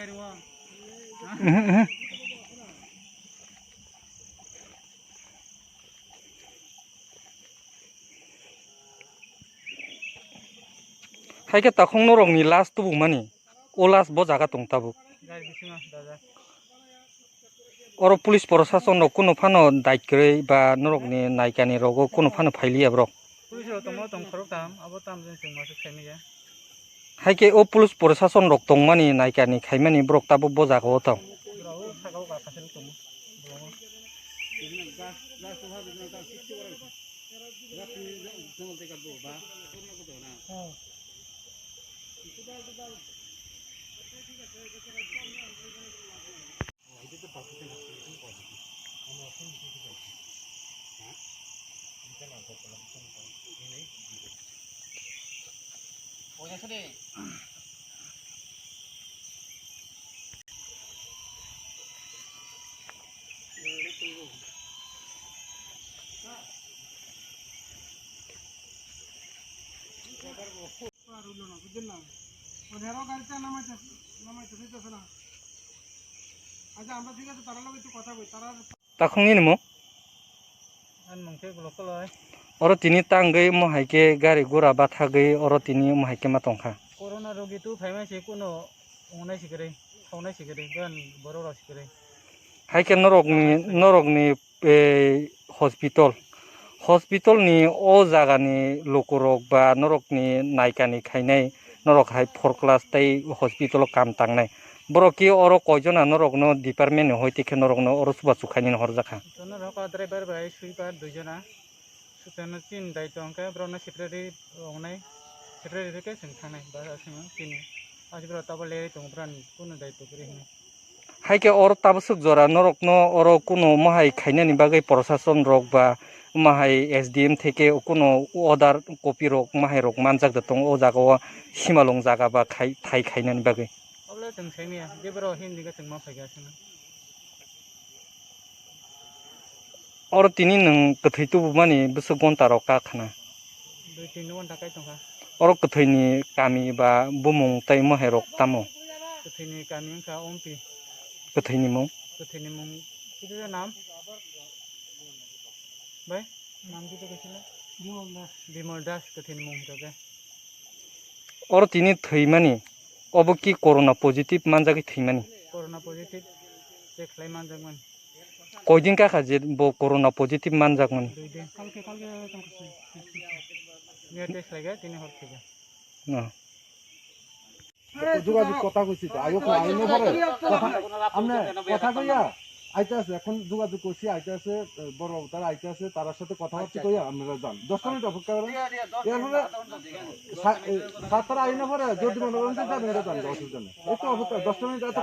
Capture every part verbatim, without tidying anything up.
Mhm, mhm. Hai khe takhuk norokni last tubukmani, o last bo jaga tong tabuk. Oro police prosason rok kunu phano dait kwrwi ba norokni naikani rogo kunu phano phailiya borok. Police rok tongma tong khorok tam, abo tam jani chwng ma se khaimaya. Hai khe o police prosason rok tongmani naikani khaimani borok tabuk bo jaga o tong. Borok o saka o ka kaisa tongo. আর হইলো না, বুঝলেন না? ওই হেরো গাড়িতে নামাইতে, নামাইতে দিতেছে না। আচ্ছা, আমরা ঠিক আছে, তারা লোক একটু কথা কই, তারা তাkhungni ni mung? Ani mung khe Glokoloi. Oro tini tangwi omo hai khe gari gura bathagwi oro tini omo hai khe ma tongkha. Corona rogi tu phaima se kuno ongnai sikwrwi, thongnai sikwrwi, gan borok rok sikwrwi. Hai khe norokni, norokni, eh, hospital. Hospital ni o jaga ni lukurok ba norokni naikani khainai norok hai four class tei hospital o kam tangnai. Borok khe oro koijona norokno department ni hoi tikhe norokno oro chubachu khainani horjakha. Tono rok driver bai sweeper dui jona. Sutano chini daitwa hwnkhe borokno secretary wngnai, secretary khe chwng thangnai, ba chwng chini. Aswk borok tabuk lerwi tongo, borokni kunu daitwa kwrwi hwnwi. Hai khe oro tabuk swk jora norokno oro kunu omo hai khainani bagwi prosason rok ba omo hai S D M theke kunu order copy rok omo hai rok manjak da tongo o jaga o simalwng jaga ba khai, thai khainani bagwi. Obo le chwng saimanya, je borok himdi khe chwng ma phaikha aswkno. Oro tini nwng kwthwi tubumani bwswk gonta rok ka khna? Dui tin gonta kai tongkha. Oro kwthwini kami ba bumung tei mohe rok tamo? Kwthwini kami wngkha Ompi. Kwthwini mung? Kwthwini mung kisa nam? Bai? Nam kisa kaisa le? Bimol Das. Bimol Das kwthwini mung hwnkha khe. Oro tini thwimani, obo ki corona positive manjagwi thwimani? Corona positive check khlai manjakmani. Koidin kakha je bo corona positive manjakmani? Dui din. Kalke, kalke tongkha. Niya test khlaiga, tini hor thwikha. No. যোগাযোগ কথা কইছি তো, আয়ো না, আইনো পরে কথা, আপনি কথা কইয়া আইতে আছে, এখন যোগাযোগ করছি, আইতে আছে, বড় বাবু তারা আইতে আছে, তার সাথে কথাবার্তা কইয়া আপনারা যান। দশটা মিনিট অপেক্ষা করেন। এরপরে সা-, এ, সাতটা আইনো পরে যদি মনে করেন যে যাবেন, এটা যান, অসুবিধা নেই। এই তো অপেক্ষা, দশটা মিনিট এত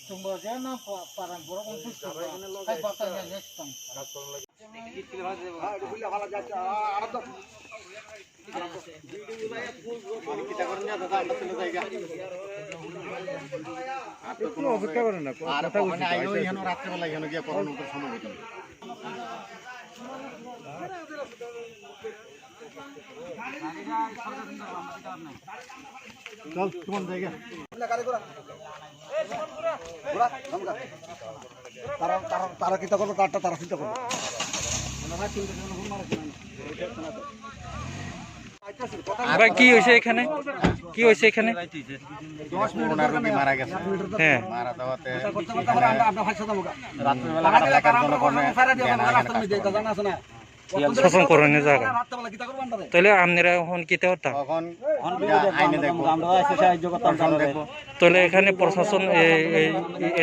Chwngbo je na pa-, parang borok wng thuk thuk ba, hai bwsa ya ya tong. একটু অপেক্ষা করেন না, ক-, আর কথা বলছি ওখানে তো, আইলেও আইসা এখানে আছে। রাত্রেবেলা এখানে গিয়ে কখন উঠতে সম্ভব হতো না। চল, তোমার জায়গা। তারা, তারা, তারা কিতা করবো, তারটা তারা চিন্তা করবো। ভাই, কি হয়েছে এখানে? কি হয়েছে এখানে? দশ মিনিট করোনা রোগী মারা গেছে। হ্যাঁ। মারা যাওয়াতে রাত্রিবেলা এলাকার জনগণে জ্ঞান হারানোর কাজ করে। শাসন করণীয় জায়গা। তাহলে আপনারা এখন কিতা করতা? এখন এটা আইনে দেখবো, প্রশাসন দেখবো। তাহলে এখানে প্রশাসন, এই, এই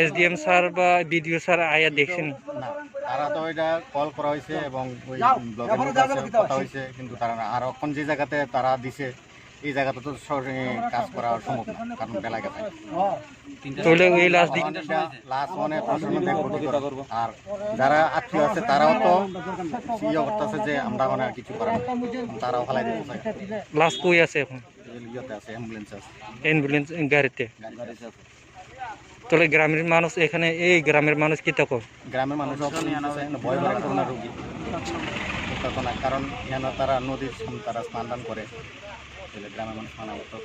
এসডিএম স্যার বা বিডিও স্যার আয়া দেখছেন? না, তারা তো এটা কল করা হয়েছে এবং ওই ব্লকের মধ্যে আছে, কথা হয়েছে, কিন্তু তারা না। আর এখন যে জায়গাতে তারা দিছে, এই জায়গাতে তো সরাসরি কাজ করা সম্ভব না, কারণ বেলা গেছে। তাহলে এই লাশ দি- লাশ মানে প্রশাসন দেখবো কি করে। আর যারা আত্মীয় আছে তারাও তো ইয়ে করতেছে যে আমরা মানে আর কিছু করার নেই, তারাও ফালাই দিতে চায়। লাশ কই আছে এখন? ইয়েতে আছে, অ্যাম্বুলেন্স আছে। অ্যাম্বুলেন্স গাড়িতে? গাড়িতে আছে। তাহলে গ্রামের মানুষ এখানে, এই গ্রামের মানুষ কি তখন? গ্রামের মানুষ অবস্থা নিয়ে আনা হয়েছে, ভয় ভয় করোনা রোগী। করোনা, কারণ এখানে তারা নদীর সামনে তারা স্নান দান করে, তাহলে গ্রামের মানুষ মানা করতো।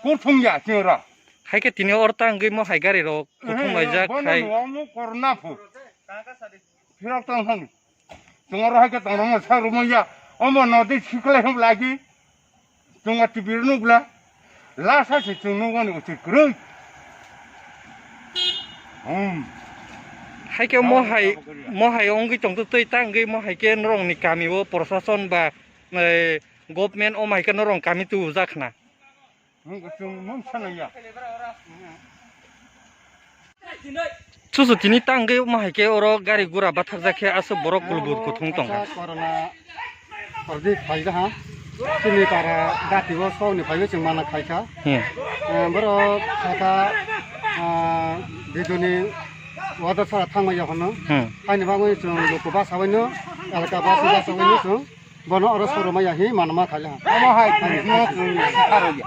Kurthung ya, chera. Hai khe tini or ta wngwi mo hai gari rok kuthum laijak bono hai. Nuwamo korna phu. Phirok tong thani. Chwng oro hai khe tong rwma sa rwma ya. Omo nodi sikle hum lagi. Chwng o tibir nukla. Lasa se chwng nukmani uchi kwrwi. Hmm. Hai khe mo hai, mo hai wngwi tongtwtwi ta wngwi mo hai khe norokni kami o prosason ba, eh, government o mai khe norok kami tu ujak khna. Susu tini tangwi omo hai khe oro gari gura batharjak khe aswk borok kulbur kuthung tongkha. Corona kordi phaija ha. Chini para gati o sokni phaiwi chwng mana khaikha. Hmm. Eh, borok sakha, ah, biduni wada sara thangmaya hwnwi. Hmm. Haini bagwi chwng luku basa waino, elaka basa basa waino chwng. Bono oro soromaya hi manma khaile ha. Omo hai no chwng sikharoya.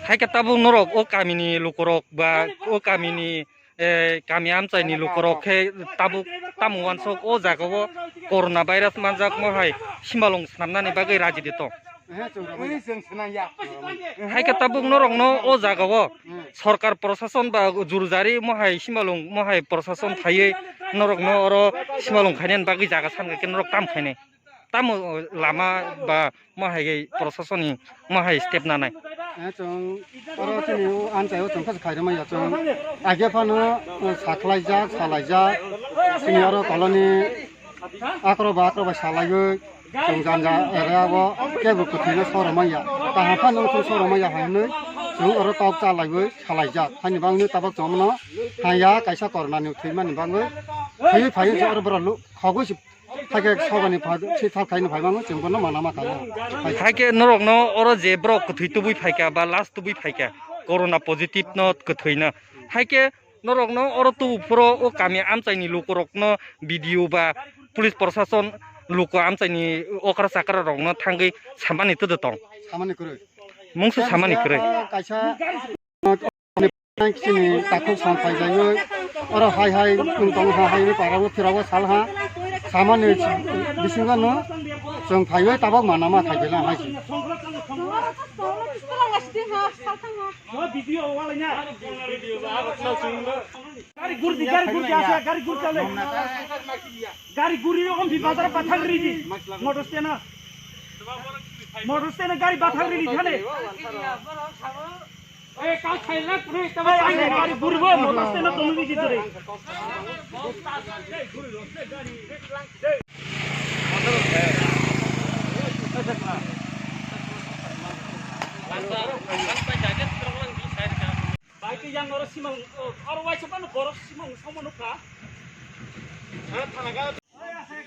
Hai khe tabuk norok o kamini lukurok ba o kamini, eh, kami amchaini lukurok khe tabuk tamo uansuk o jagao corona virus manjakma hai simalwng snamnani bagwi raji de tong. Hai khe tabuk norokno o jagao sorkar prosason ba jurjari mohai simalwng mohai prosason phaiwi norokno oro simalwng khainani bagwi jaga san khe norok tam khainai. Tamo lama ba mohai prosasonni mohai step nanai. Eh, chwng oro chini o amchai o chwng kha khairwmaya chwng. Age phano, eh, sakhlaijak, salaijak. Chini oro koloni Akrok ba akrok bai salaiwi chwng janja area o kebo kwthwino soromaya. Kaham phano wngthung soromaya hinwi chwng oro tok chalaiwi salaijak. Haini bagwi tabuk chwng bono haya kaisa corona ni thwimani bagwi thwiwi phaiwi se oro borok lu-, khogwi se thakhe sogani pha-, se thal khaino phai mano chwng bono manama khaio. Hai khe norokno oro je borok kwthwi tubui phaikha ba last tubui phaikha corona positive no kwthwino. Hai khe norokno oro tubu phuro o kami amchaini lukurokno B D O ba police prosason luku amchaini okra chakra rokno thangwi samani twdw tong. Samani kwrwi. Mungsa samani kwrwi. Kaisa chini takhuk sam phaijaiwi oro hai hai wng tong ha hai para o phira o sal ha samani bisingo no chwng phaiwi tabok manama khai bela hai. Gari guri di, gari guri di, asa, gari guri chale. Gari guri om di bazar bathang ri di. Motor stand na. Motor stand na gari bathang ri di thane. Eh, ka sai la, pre, ta ba, gari guri bo, motor stand na tong ri di dore. Bai ke yang oro simang, oro waisa pano borok simang somo nukha.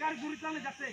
Gari guri chale jakte.